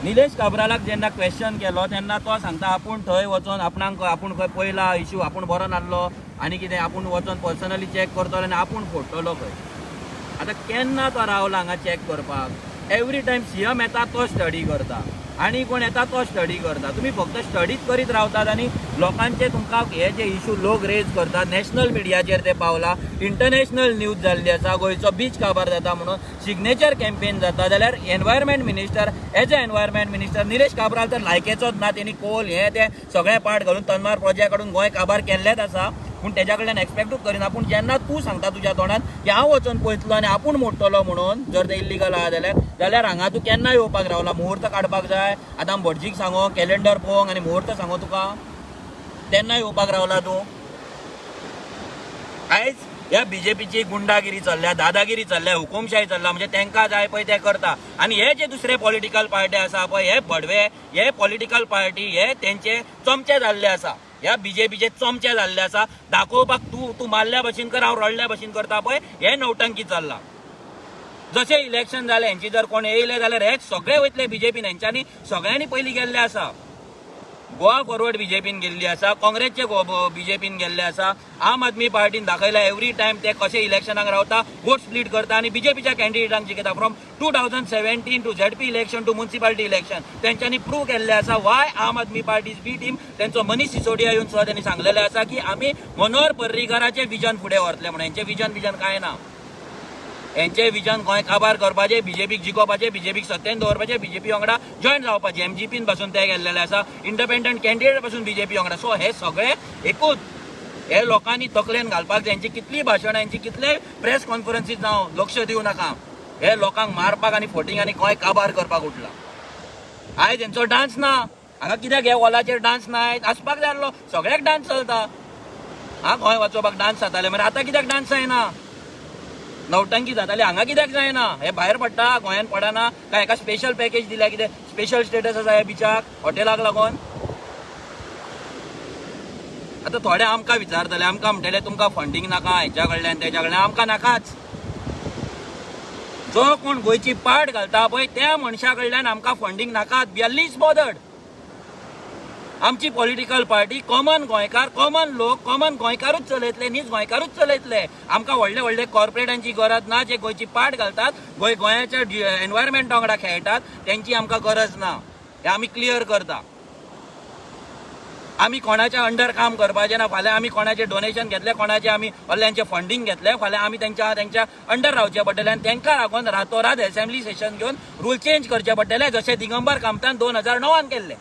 निलेश काब्रालाक जेन्ना क्वेश्चन केलो तेन्ना तो सांगता आपूण थंय वचोन आपणाक आपूण खंय पयला इशू, आपूण बरो नासलो आनी कितें, आपूण वचोन पर्सनली चॅक करतलो आनी आपूण फोडटलो खंय. आतां केन्ना तो रावला हांगा चॅक करपाक? एवरी टायम सीएम येता तो स्टडी करता आनी कोण येता तो स्टडी करता. तुमी फक्त स्टडीच करीत रावतात आनी लोकांचे तुमकां हे जे इशू लोक रेज करतात, नॅशनल मिडियाचेर ते पावला, इंटरनॅशनल न्यूज जाल्ली आसा, गोंयचो बीच काबार जाता म्हणून सिग्नेचर कॅम्पेन जाता, जाल्यार environment minister, as a environment minister Nilesh Cabral तर लायकेचोच ना. तेणी कोल हे ते सगळें पार्ट घालून तन्मार प्रोजेक्ट काडून गोंय काबार केल्लेच आसा, पूण तेज्या कडल्यान एक्सपेक्टूच करिना. पूण जेन्ना तूं सांगता तुज्या तोंडान की हांव वचोन पळयतलो आनी आपूण मोडटलो म्हणून, जर ते इल्लिगल आहा जाल्यार हांगा तूं केन्ना येवपाक रावला? मुहूर्त काडपाक जाय. आतां आमी भटजीक सांगो, कॅलेंडर पळोवंक आनी मुहूर्त सांगो तुका, तेन्ना येवपाक रावला तूं? आयज ह्या बीजेपीची गुंडागिरी चल्ल्या, दादागिरी चल्ल्या, हुकुमशाही चल्ल्या, म्हणजे तांकां जाय पळय ते करता. आनी हे जे दुसरे पॉलिटिकल पार्टी आसा पळय, हे भडवे, हे पॉलिटिकल पार्टी हे तेंचे चमचे जाल्ले आसा, ह्या बीजेपीचे चमचे जाल्ले आसा. दाखोवपाक तूं तूं मारल्या भशेन कर, हांव रडल्या भशेन करता पळय, हे नौटंकी चल्ला. जशें इलेक्शन जालें, हेंची जर कोण येयले जाल्यार हे सगळे वयतले बीजेपीन. हेंच्यांनी सगळ्यांनी पयलीं गेल्ले आसा. गोवा फॉरवर्ड बीजेपीन गेल्ली आसा, काँग्रेसचे बीजेपीन गेल्ले आसा, आम आदमी पार्टीन दाखयला एवरी टायम ते कशे इलेक्शनाक रावता, वोट स्प्लीट करता आनी बीजेपीच्या कॅन्डिडेटांक जिखयता. From 2017 to ZP election to municipality election तेंच्यांनी प्रूव केल्ले आसा why Aam Aadmi Party is B team. तेंचो मनीष सिसोडिया येवन सुद्दां त्यांनी सांगलेले आसा की आमी मनोहर पर्रीकाराचे विजन फुडें व्हरतले म्हणून. हेंचे विजन विजन कांय ना. हेंचे विजन गोंय काबार करपाचे, बीजेपीक जिखोवपाचे, बीजेपीक सत्तेन दवरपाचे, बीजेपी वांगडा जॉयन जावपाचे. एमजीपीन पासून ते गेल्लेले आसा, इंडिपेंडंट कॅन्डिडेट पासून बीजेपी वांगडा. सो हे सगळे एकूच हे लोकांनी तकलेन घालपाक जाय. हेंची कितली भाशणां, हेंची कितले प्रेस कॉन्फरन्सीस जावं, लक्ष दिवं नाका. हे लोकांक मारपाक आनी फटींग आनी गोंय काबार करपाक उठला. आयज हेंचो डान्स ना हांगा. कित्याक हे वॉलाचेर डान्स ना? आसपाक जाय आसलो. सगळ्याक डान्स चलता. हा, गोंय वाचोवपाक डान्स जाताले मरे, आतां कित्याक डान्स जायना? नौटंकी जाताली, हांगा कित्याक जायना? हे भायर पडटा, गोंयान पडना काय? हेका स्पेशल पॅकेज दिल्या, कितें स्पेशल स्टेटस आसा ह्या बिचाक हॉटेलाक लागून? आतां थोडे आमकां विचारतले, आमकां म्हणटले तुमकां फंडींग नाका हेच्या कडल्यान, तेच्या कडल्यान. आमकां नाकाच. जो कोण गोंयची पाट घालता पळय, त्या मनशा कडल्यान आमकां फंडींग नाकात. We are least bothered. आमची पॉलिटिकल पार्टी कॉमन गोंयकार, कॉमन लोक, कॉमन गोंयकारूच चलयतले, नीज गोंयकारूच चलयतले. आमकां व्हडले व्हडले कॉर्पोरेटांची गरज ना. जे गोंयची पाट घालतात, गोंय गोंयाच्या एनवायरमेंटा वांगडा खेळटात, तेंची आमकां गरज ना. हे आमी क्लियर करता. आमी कोणाच्या अंडर काम करपाचें ना. फाल्यां आमी कोणाचें डोनेशन घेतलें, कोणाचें आमी व्हडल्यांचें फंडींग घेतलें, फाल्यां आमी तेंच्या तेंच्या अंडर रावचें पडटलें आनी तेंकां लागून रातोरात असेंब्ली सेशन घेवन रूल चेंज करचे पडटले, जशें दिगंबर कामतान 2009 केल्लें.